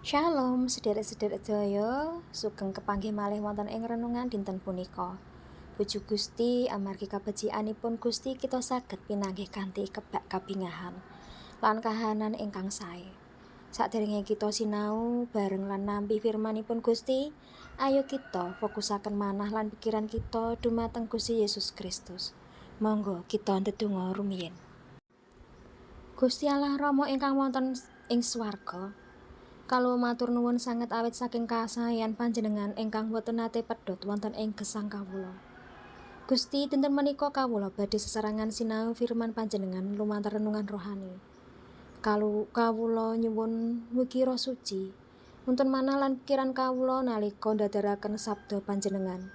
Shalom sederek-sederek sedaya, sugeng kepanggih malih wonten ing renungan dinten punika. Puji Gusti amargi kabecikanipun Gusti kita saged pinanggih kanthi kebak kabingahan lan kahanan ingkang sae. Saderenge kita sinau bareng lan nampi firmanipun Gusti, ayo kita fokusaken manah lan pikiran kita dumateng Gusti Yesus Kristus. Monggo kita ndedonga rumiyin. Gusti Allah Rama ingkang wonten ing swarga, kawula matur nuwun sanget awit saking kasaean panjenengan ingkang boten nate pedhot wonten ing gesang kawula. Gusti, dinten menika kawula badhe sesarengan sinau firman panjenengan lumantar renungan rohani. Kawula nyuwun mugi Roh Suci nuntun manah lan pikiran kawula nalika ndadharaken sabda panjenengan.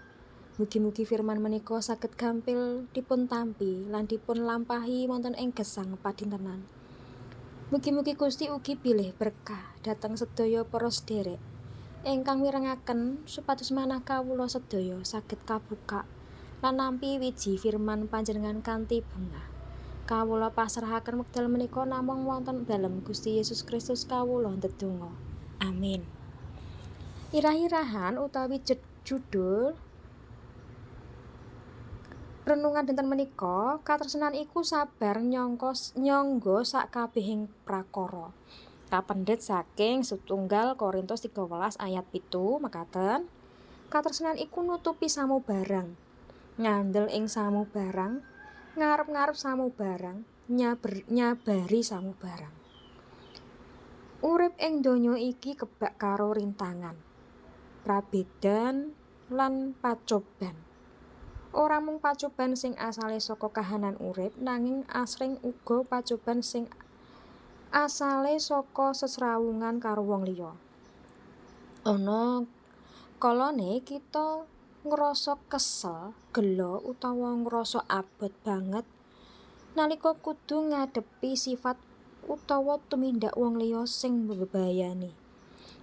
Mugi-mugi firman menika saged gampil dipun tampi lan dipun lampahi wonten ing gesang padintenan. Mugi-mugi Gusti ugi bilih berkah dhateng sedaya para sederek ingkang mirengaken supados manah kawula sedaya saged kabukak lan nampi wiji firman panjenengan kanthi bungah. Kawula pasrahaken wekdal menika namung wonten dalem Gusti Yesus Kristus kawula ndedonga. Amin. Irah-irahan utawi judul renungan dinten menika, katresnan iku sabar nyangga sakabehing prakara. Kapendhet saking setunggal Korintus 13 ayat 7 mekaten, katresnan iku nutupi samubarang, ngandel ing samubarang, ngarep-ngarep samubarang, nyabari samubarang. Urip ing donya iki kebak karo rintangan, prabedan lan pacoban. Ora mung pacoban sing asale saka kahanan urip, nanging asring uga pacoban sing asale saka sesrawungan karo wong liya. Ana kalane kita ngrasa kesel, gela utawa ngrasa abot banget nalika kudu ngadepi sifat utawa tumindak wong liya sing mbebayani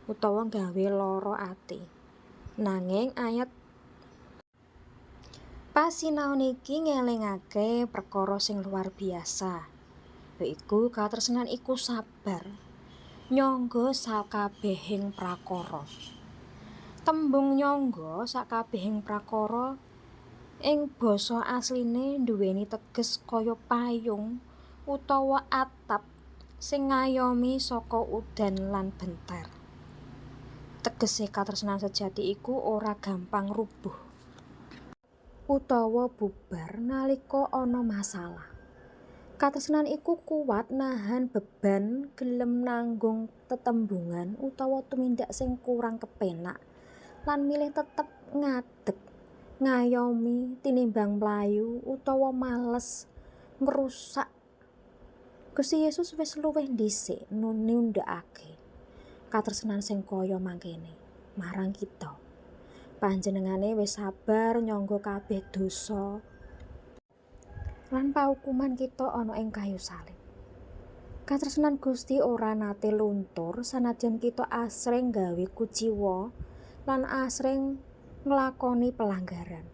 utawa gawe lara ati. Nanging ayat pasinaon iki ngelingake perkara sing luar biasa, yaiku katresnan iku sabar nyangga sakabehing prakara. Tembung nyangga sakabehing prakara ing basa asline nduweni teges kaya payung utawa atap sing ngayomi saka udan lan benter. Tegese katresnan sejati iku ora gampang rubuh utawa bubar nalika ana masalah. Katresnan iku kuwat nahan beban, gelem nanggung tetembungan utawa tumindak sing kurang kepenak lan milih tetep ngadeg ngayomi tinimbang mlayu utawa males ngrusak. Gusti Yesus wis luwih dhisik nundhakake katresnan sing kaya mangkene marang kita. Panjenengane wis sabar nyangga kabeh dosa lan paukuman kita ana ing kayu salib. Katresnan Gusti ora nate luntur sanajan kita asring gawe kuciwa lan asring nglakoni pelanggaran.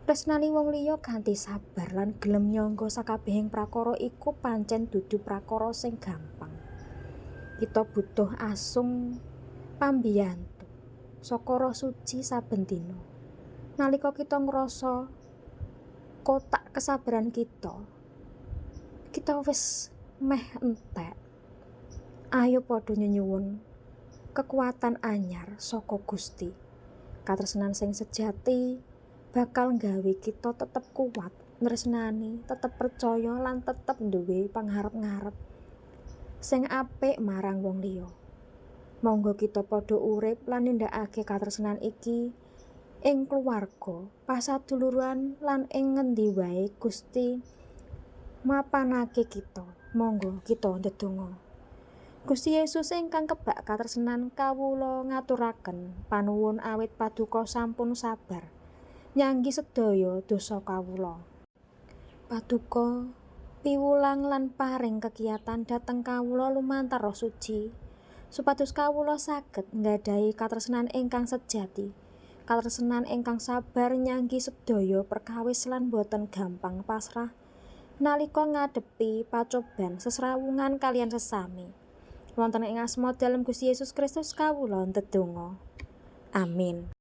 Tresnani wong liya kanthi sabar lan gelem nyangga sakabehing prakara iku pancen dudu prakara sing gampang. Kita butuh asung pambiyantu saka Roh Suci saben dina. Nalika kita ngrasa kotak kesabaran kita, kita wis meh entek. Ayo padha nyenyuwun kekuatan anyar saka Gusti. Katresnan sing sejati bakal nggawe kita tetep kuat nresnani, tetep percaya lan tetep duwe pangarep-ngarep sing apik marang wong liya. Monggo kita padha urip lan nindakake katresnan iki ing keluarga, pasaduluran lan ing ngendi wae Gusti mapanake kita. Monggo kita ndedonga. Gusti Yesus ingkang kebak katresnan, kawula ngaturaken panuwun awit paduka sampun sabar nyanggi sedaya dosa kawula. Paduka piwulang lan paring kekiyatan dhateng kawula lumantar Roh Suci, supados kawula saged nggadahi katresnan ingkang sejati, katresnan ingkang sabar nyanggi sedaya perkawis lan boten gampang pasrah nalika ngadepi pacoban sesrawungan kaliyan sesami. Wonten ing asma dalem Gusti Yesus Kristus kawula ndedonga. Amin.